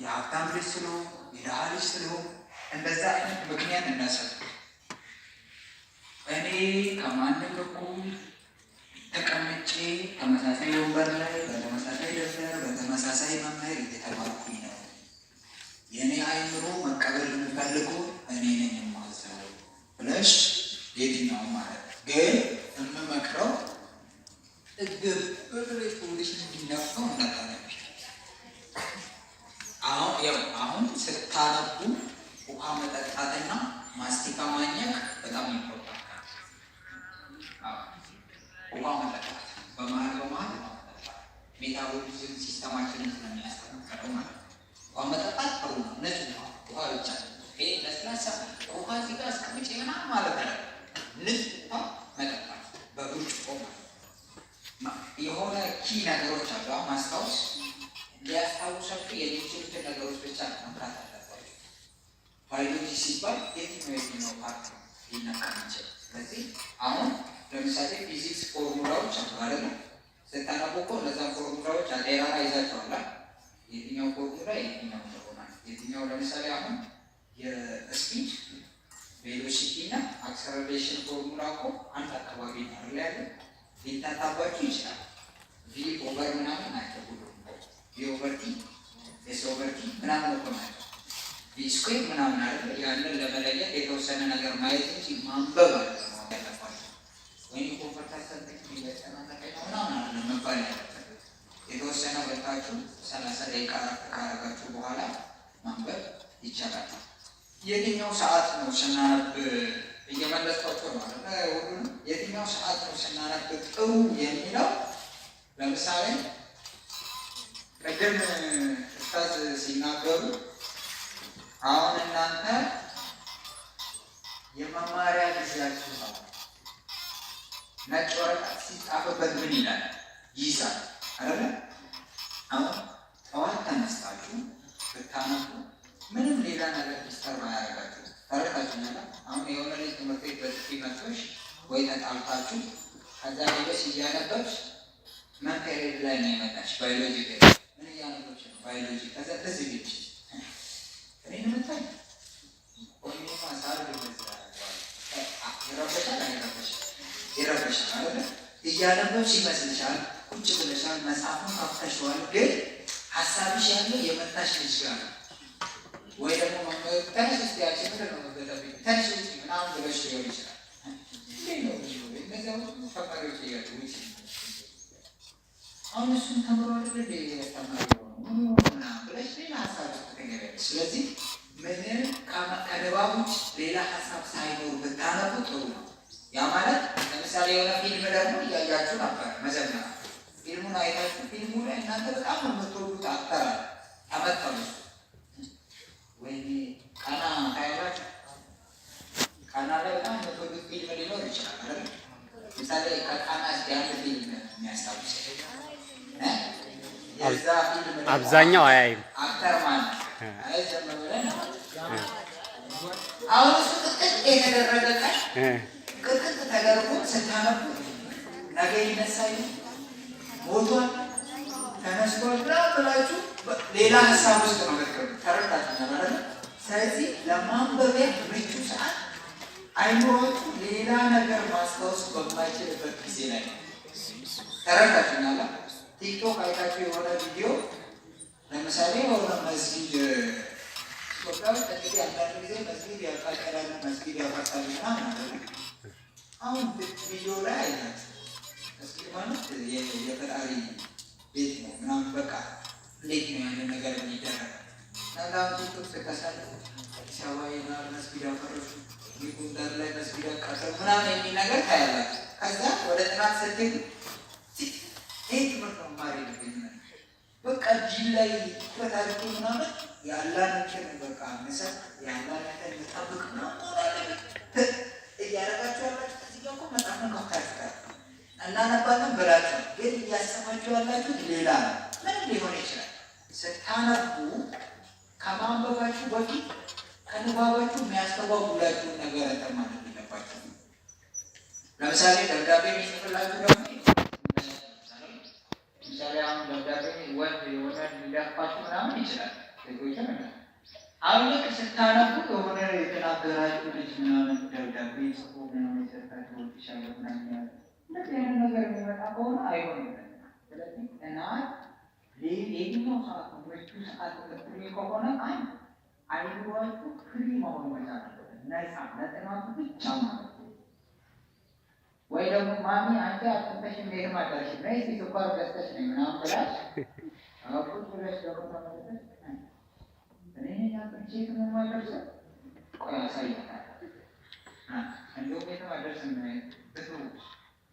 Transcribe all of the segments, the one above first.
የሀብታም ልጅ ስለሆንኩ፣ የድሃ ልጅ ስለሆንኩ እንደዛ አይነት ምክንያት እንዳሰብ። እኔ ከማንም እኩል ተቀምጬ ተመሳሳይ ወንበር ላይ በተመሳሳይ ደብተር በተመሳሳይ መምህር እየተማርኩኝ ነው። የእኔ አእምሮ መቀበል የምፈልገው እኔ ነኝ የማዘው ብለሽ የትኛውም ማለት ነው። ግን የምመክረው ጥግብ ብለሽ ሆድሽ እንዲነፋው እንዳታነቢ። አሁን ያው አሁን ስታነቡ ውሃ መጠጣትና ማስቲካ ማኘክ በጣም ይቆጣል። ውሃ መጠጣት፣ በመሀል በመሀል ውሃ መጠጣት metabolism system ኣችንን ስለሚያስተካክለው ማለት ነው። ውሃ መጠጣት ጥሩ ነው። ንጹህ ውሃ፣ ውሃ ብቻ፣ ይሄ ለስላሳ ውሃ እዚህ ጋር አስቀምጬ ምናምን ማለት አይደለም። ንጹህ ውሃ መጠጣት በብርጭቆ ማለት ነው። የሆነ key ነገሮች አሉ። አሁን ማስታወስ ሊያስታውሳችሁ የሚችሉትን ነገሮች ብቻ መንካት አለባቸው። ባዮሎጂ ሲባል የትኛው የትኛው part ነው ሊነካ የሚችል? ስለዚህ አሁን ለምሳሌ ፊዚክስ ፎርሙላዎች አሉ አይደለ? ስታነቡ እኮ እነዛን ፎርሙላዎች አጤራራ ይዛቸዋል። የትኛው ፎርሙላ የትኛው እንደሆነ፣ የትኛው ለምሳሌ አሁን የ speed፣ velocity እና acceleration formula እኮ አንድ አካባቢ ነው አይደል ያለው? ሊታታባችሁ ይችላል። V over ምናምን ናቸው ሁሉ፣ V over T፣ S over T ምናምን እኮ ናቸው። V square ምናምን አይደለ? ያንን ለመለየት የተወሰነ ነገር ማየት እንጂ ማንበብ አለ ያለባቸው። ወይም comfort ሰጠኝ፣ እያጨናነቀኝ ነው ምናምን አይደለም መባል ያለበት። የተወሰነ በልታችሁ 30 ደቂቃ ረፍት ካረጋችሁ በኋላ ማንበብ ይቻላል። የትኛው ሰዓት ነው ስናነብ፣ እየመለስኳቸው ነው አይደለ? ሁሉንም። የትኛው ሰዓት ነው ስናነብ ጥሩ የሚለው፣ ለምሳሌ ቅድም ኡስታዝ ሲናገሩ አሁን እናንተ የመማሪያ ጊዜያችሁ ነው። ነጭ ወረቀት ሲጻፍበት ምን ይላል? ይይዛል አይደለ? አሁን ጠዋት ተነስታችሁ ብታነቡ ምንም ሌላ ነገር disturb አያደርጋችሁ። ተረድታችሁኛል? አሁን የሆነ ልጅ ትምህርት ቤት በጥፊ መቶሽ ወይ ተጣልታችሁ ከዛ ሄደሽ እያነበብሽ ምን period ላይ ነው የመጣሽ? ባዮሎጂ period። ምን እያነበብሽ ነው? ባዮሎጂ። ከዛ ትዝ ቢልሽ እኔን መታኝ፣ ወይኔማ ሳርግ እንደዚህ ያደርገዋል። ይረበሻል አይረበሽም? ይረበሻል አይደለ? እያነበብሽ ይመስልሻል። ቁጭ ብለሻል፣ መጽሐፉን ከፍተሽዋል። ግን ሀሳብሽ ያለው የመታሽ ልጅ ጋር ነው። ወይ ደግሞ መምህር ተነሽ እስኪ ያቺ ምንድን ነው የምትገጠብኝ? ተነሽ ውጪ ምናምን ብለሽ ሊሆን ይችላል። እንዴት ነው እነዚያ ሁሉ ተማሪዎች እያሉ ውጪ? አሁን እሱን ተምሮ አይደል እንደ ያስተማሪ የሆነው ምናምን ብለሽ ሌላ ሀሳብ ውስጥ ትገቢያለሽ። ስለዚህ ምንም ከንባብ ውጭ ሌላ ሀሳብ ሳይኖር ብታነቡ ጥሩ ነው። ያ ማለት ለምሳሌ የሆነ ፊልም ደግሞ እያያችሁ ነበር፣ መጀመሪያ ፊልሙን አይታችሁ ፊልሙ ላይ እናንተ በጣም የምትወዱት actor አለ፣ ተመታው እሱ። ወይኔ ቃና ታያላችሁ። ቃና ላይ በጣም የምትወዱት ፊልም ሊኖር ይችላል አይደል? ምሳሌ ከቃና እስኪ አንድ ፊልም የሚያስታውስ እ? የዛ ፊልም ደግሞ አብዛኛው አያይም። Actor ማን ነው? አይ ዝም ብለን አሁን እሱ ቅጥቅጥ የተደረገ ቀን ቅጥቅጥ ተደርጎ ስታነቡ ነገ ይነሳ ይሆን፣ ሞቷል፣ ተነስቷል ምናምን ብላችሁ ሌላ ሀሳብ ውስጥ ነው የምትገቡት። ተረድታችሁኛል አይደለ? ስለዚህ ለማንበቢያ ምቹ ሰዓት አይምሮቹ ሌላ ነገር ማስታወስ በማይችልበት ጊዜ ላይ ነው። ተረድታችሁኛል? ቲክቶክ አይታችሁ የሆነ ቪዲዮ፣ ለምሳሌ የሆነ መስጊድ፣ ኢትዮጵያ ውስጥ እንግዲህ አንዳንድ ጊዜ መስጊድ ያቃጠላሉ፣ መስጊድ ያፈርሳሉ ምናምን አለ። አሁን ቪዲዮ ላይ አይታችሁ መስጊድ ማለት የፈጣሪ ቤት ነው ምናምን፣ በቃ እንዴት ነው ያንን ነገር የሚደረገው? እናንተ አሁን ቲክቶክ ስታሳልፉ አዲስ አበባ የናር መስጊድ አፈረሱ፣ ጎንደር ላይ መስጊድ አቃጠሉ ምናምን የሚል ነገር ታያላችሁ። ከዛ ወደ ጥናት ስትሄዱ ይህ ትምህርት መማር የለብኝም፣ በቃ ጂን ላይ ትኩረት አድርጌ ምናምን የአላህን እንትን በቃ ምሰጥ፣ የአላህን እንትን ምጠብቅ ምናምን መሆን አለበት እያደረጋችሁ ያላችሁት እዚህ ጋር እኮ መጽሐፉን ከፍታችሁታል፣ እናነባለን ብላችሁ ግን እያሰባችሁ ያላችሁት ሌላ ነው። ምንም ሊሆን ይችላል። ስታነቡ ከማንበባችሁ በፊት ከንባባችሁ የሚያስተጓጉላችሁን ነገር እንትን ማለት የለባችሁ። ለምሳሌ ደብዳቤ የሚጽፍላችሁ ደግሞ፣ ለምሳሌ አሁን ደብዳቤ ወንድ የሆነ ሊደፋችሁ ምናምን ይችላል። ሴቶችን አሁን ልክ ስታነቡ የሆነ የተናገራችሁ ልጅ ምናምን ደብዳቤ ጽፎ ምናምን የሰጣችሁ ወድሻለሁ ምናምን ያለ እንደዚህ አይነት ነገር የሚመጣ ከሆነ አይሆንም። ስለዚህ ጥናት የትኛው ሰዓት ነው ምቹ ሰዓት የምትሉኝ ከሆነ አንድ አይምሯችሁ free መሆን መቻል አለበት፣ ነፃ ለጥናቱ ብቻ ማለት ነው። ወይ ደግሞ ማሚ አንቺ አጥንተሽ የትም አትደርሽም፣ ነይ እስኪ ስኳር ገዝተሽ ነይ ምናምን ብላሽ ቁጭ ብለሽ ደግሞ ተመልሰሽ እኔ ነኝ አጥንቼ የትም የማልደርሰው፣ ቆይ አሳይሻለሁ፣ እንደውም የትም አልደርስም ብትው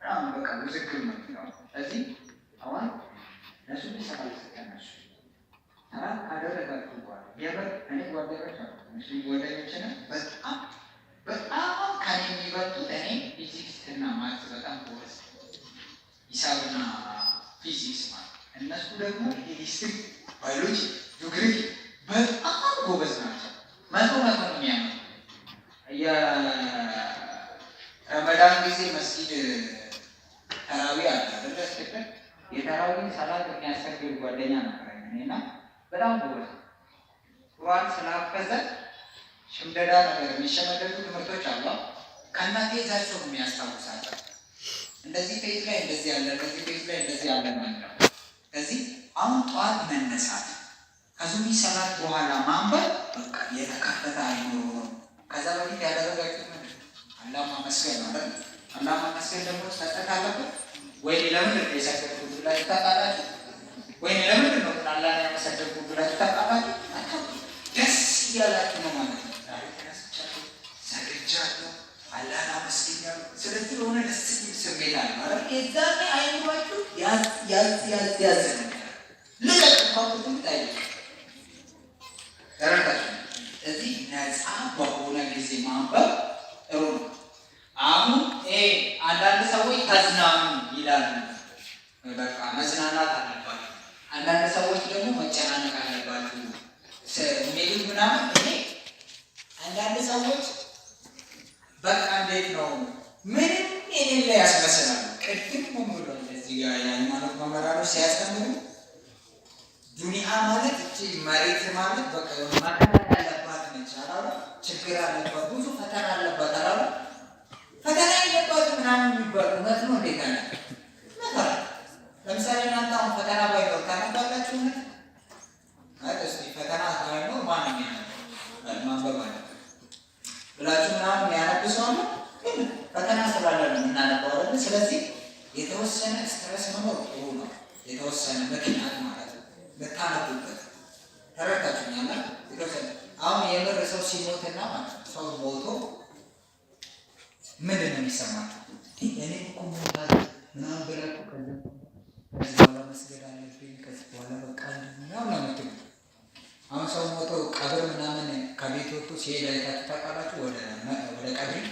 ምናምን በቃ ውዝግብ ነው የሚለው። ስለዚህ አሁን ለሱብሒ ሰላት ስትነሱ ሰላት ካደረጋችሁ በኋላ የምር እኔ ጓደኞች አሉ ሙስሊም ጓደኞችንም በጣም በጣም ከኔ የሚበልጡት እኔ ፊዚክስ እና maths በጣም ጎበዝ፣ ሂሳብና ፊዚክስ ማለት፣ እነሱ ደግሞ history፣ ባዮሎጂ፣ ጂኦግራፊ በጣም ጎበዝ ናቸው። 100 100 ነው የሚያመጡ። የረመዳን ጊዜ መስጊድ ተራዊ አለ አይደለ? ስትል የተራዊ ሰላት የሚያሰግድ ጓደኛ ነበረኝ እኔ እና በጣም ጎበዝ ቁርአን ስላፈዘ ሽምደዳ ነገር የሚሸመደዱ ትምህርቶች አሉ። ከነ page ኣቸው ነው የሚያስታውሳቸው። እንደዚህ page ላይ እንደዚህ ያለ፣ እንደዚህ page ላይ እንደዚህ ያለ ነው የሚለው። ከዚህ አሁን ጠዋት መነሳት ከሱብሒ ሰላት በኋላ ማንበብ በቃ የተከፈተ አይምሮ ነው። ከዛ በፊት ያደረጋችሁት ምንድን ነው? አላህ ማመስገን ነው አይደል? አላህ ማመስገን ደግሞ ጸጸት አለበት ወይ? ለምንድን ነው የሰገድኩት ብላችሁ ታውቃላችሁ? ወይ ለምንድን ነው አላህን ያመሰገንኩት ብላችሁ ታውቃላችሁ? አታውቁም። ደስ እያላችሁ ነው ማለት ነው። ዛሬ ተነስቻለሁ፣ ሰግጃለሁ፣ አላህን አመስግኛለሁ። ስለዚህ የሆነ ደስ የሚል ስሜት አለ ማለት የዛኔ አይምሯችሁ ያዝ ያዝ ያዝ ያዝ ነው። ልቀቅ እንኳን ብትሉት አይለቅም። ተረዳችሁ? እዚህ ነፃ በሆነ ጊዜ ማንበብ ጥሩ ነው። አሁን ይሄ አንዳንድ ሰዎች ተዝናኑ ይላሉ። በቃ መዝናናት አለባችሁ። አንዳንድ ሰዎች ደግሞ መጨናነቅ አለባችሁ የሚሉት ምናምን። እኔ አንዳንድ ሰዎች በቃ እንዴት ነው ምንም የሌለ ያስመስላሉ። ቅድም ብሏል እዚህ ጋር የሃይማኖት መምህራኖች ሲያስተምሩ ዱኒያ ማለት እቺ መሬት ማለት በቃ የሆነ መከራ ያለባት ነች አላሉ። ችግር አለባት፣ ብዙ ፈተና አለባት አላሉ። ፈተና የለባት ምናምን የሚባል እውነት ነው እንዴት አለ እውነት። ለምሳሌ እናንተ አሁን ፈተና ባይኖር ታነባላችሁ? እውነት ማለት እስኪ ፈተና ባይኖር ማንም ያነባል ማንበብ አለ ብላችሁ ምናምን የሚያነብ ሰው አለ? ግን ፈተና ስላለ ነው የምናነባው አይደል? ስለዚህ የተወሰነ stress መኖር ጥሩ ነው። የተወሰነ ምክንያት ማለት ነው የምታነቡበት። ተረድታችሁኛል? የተወሰነ አሁን የምር ሰው ሲሞትና ማለት ነው ሰው ሞቶ ምንድን ነው የሚሰማችሁ? እኔ እኮ ሞታለሁ ምናምን ብላችሁ ከዛ ከዚህ በኋላ መስገድ አለብኝ፣ ከዚህ በኋላ በቃ ምናምን ነው የምትሉት። አሁን ሰው ሞቶ ቀብር ምናምን ከቤት ወጥቶ ሲሄድ አይታችሁ ታውቃላችሁ? ወደ ቀብር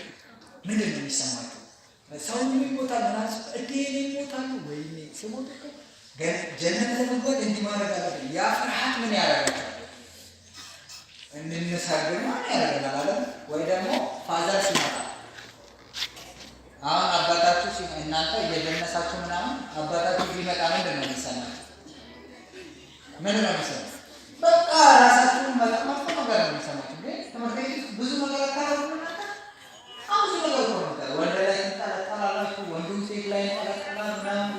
ምንድን ነው የሚሰማችሁ? ሰው ይሞታል ምናምን እንዴ እኔ እሞታለሁ ወይኔ ስሞት እኮ ጀነት ለመግባት እንዲህ ማድረግ አለብኝ። ያ ፍርሃት ምን ያደርጋቸዋል? እንድንሰግድ ማን ያደርገናል አለ። ወይ ደግሞ father ሲመጣ አሁን አባታችሁ እናንተ እየደነሳችሁ ምናምን አባታችሁ ቢመጣ ምንድን ነው የሚሰማችሁ? ምንድን ነው የሚሰማችሁ? በቃ ራሳችሁን በጣም መጥፎ ነገር ነው የሚሰማችሁ። ግን ትምህርት ቤት ውስጥ ብዙ ነገር አታደርጉም እናንተ? አሁን ብዙ ነገር እኮ ነው የምታደርጉት። ወንድ ላይ እንጠለጠላላችሁ፣ ወንዱም ሴት ላይ እንጠለጠላል ምናምን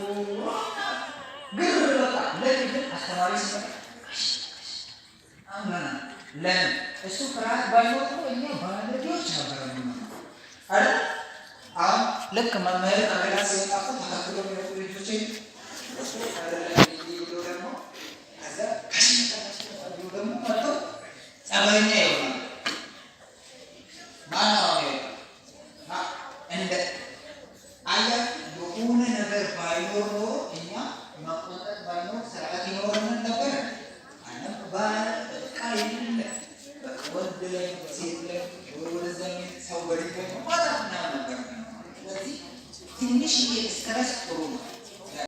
ግር በቃ ለዚህ ግን አስተማሪ ሲመጣ ለምን እሱ ፍርሃት ባይኖር እኮ እኛ ባለጌዎች ነበር የምንሆነው አይደል? አሁን ልክ መምህር ከ class ሲወጣ እኮ ተከትሎ የሚወጡ ልጆች ብሎ ደግሞ ከዛ ብሎ ደግሞ መጥቶ ጸበኛ ይሆናል። ማነው እንደ አያችሁ የሆነ ነገር ባይኖር ኖሮ እኛ መቆጠጥ ባይኖር ስርዓት ይኖረን ነበር። በቃ የሌለ በቃ ወንድ ላይ ሴት ላይ ወደዛ ሰው በድንጋይ ማለት ምናምን ነበር። ስለዚህ ትንሽ stress ጥሩ ነው።